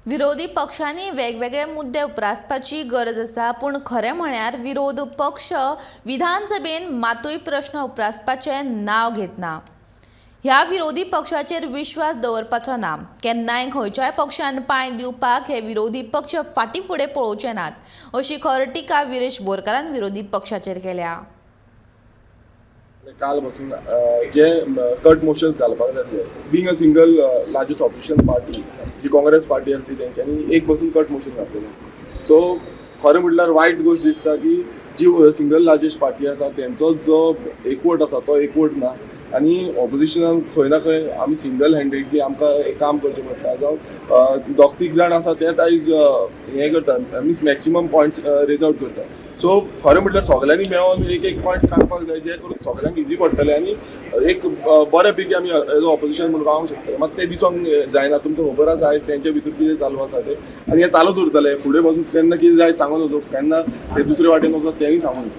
विरोधी पक्षांनी वेगवेगळे मुद्दे उप्रासपाची गरज आसा, पूण खरें म्हळ्यार विरोध पक्ष विधानसभेन मातूय प्रश्न उप्रासपाचें नांव घेतना. ह्या विरोधी पक्षाचेर विश्वास दवरपाचो ना. केन्नाय खंयच्याय पक्षान पांय दिवपाक हे विरोधी पक्ष फाटीं फुडें पळोवचे नात, अशी खर टिका विरेश बोरकारान विरोधी पक्षाचेर केल्या. काल पासून जे कट मोशन्स घालपाक जातले, being a single largest opposition party जी काँग्रेस पार्टी आसली, तेंच्यांनी एक बसून कट मोशन घातलेलें. सो खरें म्हटल्यार वायट गोश्ट दिसता की जी सिंगल लार्जस्ट पार्टी आसा, तेंचोच जो एकवट आसा तो एकवट ना आनी ऑपोजिशनान खंय ना खंय आमी सिंगल हँडेडली आमकां एक काम करचें पडटा. जावं दोग तीग जाण आसा तेच आयज हें करता, means maximum points raise out करता. सो खरें म्हटल्यार सगल्यांनी मेळोन एक एक पॉयंट्स काडपाक जाय, जे करून सगल्यांक इजी पडटलें आनी एक बऱ्या पैकी आमी एज ऑपोजिशन म्हणून रावंक शकतले. मात तें दिसोंक जायना. तुमकां खबर आसा आयज तेंच्या भितर कितें चालू आसा तें आनी हें चालूच उरतलें. फुडें वचून केन्ना कितें जाय सांगून वचूं, केन्ना ते दुसरे वाटेन वचत तेंय सांगून.